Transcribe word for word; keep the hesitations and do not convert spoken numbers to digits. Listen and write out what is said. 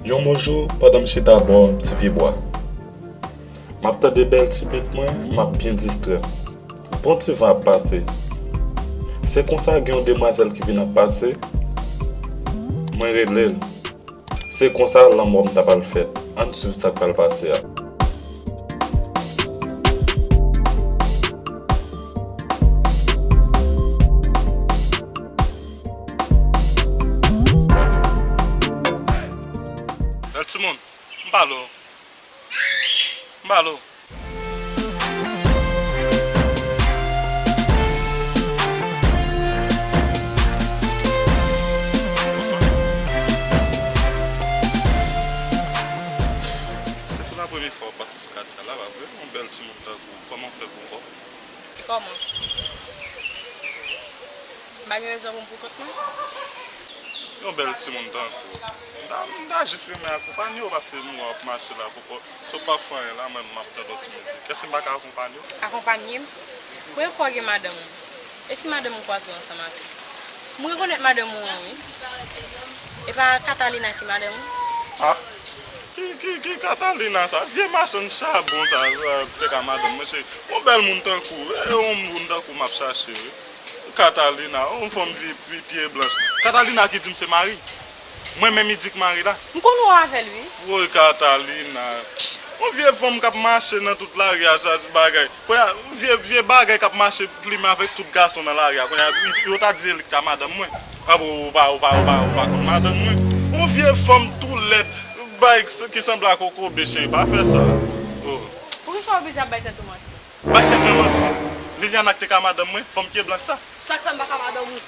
Yon mo jou, pandan m chita bò ti pyebwa, m ap tande bèl ti beat mwen, m ap byen distrè. Bon ti van ap pase. Se konsa gen yon demwazèl ki vin ap pase, mwen rele l. Se konsa lanmò m ta pral fèt. Ann swiv sa k pral pase a. Bèl timoun, m pale w. M pale w. Bonswa. Se pou la premye fwa w pase sou katye a la, pa vre? Yon bèl timoun tankou w, kòman w fè pou w kò? Kòman? M pa gen rezon pou m pou kont mwen? Yon bèl timoun tankou w. M ta, m ta jis renmen akonpanye w, paske m wè w ap mache la pou kò w. Si w pa fè anyen la, mwen, m ap tande yon ti mizik. Èske m pa ka akonpanye w? Akonpanye m? Premye fwa w gen madanm ou. E si madanm ou kwaze w ansanm avè l? M rekonèt madanm ou an, wi. E pa Catalina ki madanm ou? Ah? Ki, ki, ki Catalina sa? Vye machann chabon sa, sa, se ka madanm mwen, cheri. Yon bèl moun tankou w, e yon moun tankou w m ap chache, wi. Catalina, yon fanm vye, vye pye blanch. Catalina ki di m se mari. Mwen menm, li di k mari la. M konn ou avè l, wi. Woy, Catalina. Yon vye fanm k ap mache nan tout lari a, sa bagay. Kounye a, vye, vye bagay k ap mache plimen avèk tout gason nan lari a. Kounye a, yo ta di se li k ta madanm mwen. Ah bon, ou pa, ou pa, ou pa, ou pa konn madanm mwen. Yon vye fanm tou lèd, bay ki sanble ak kokobe, cheri, pa fè sa. Oh. Poukisa w oblije ap bay tèt ou manti? Bay tèt mwen manti. Liliana k te ka madanm mwen, fanm pye blanch sa. Sa k fè m pa ka madanm ou?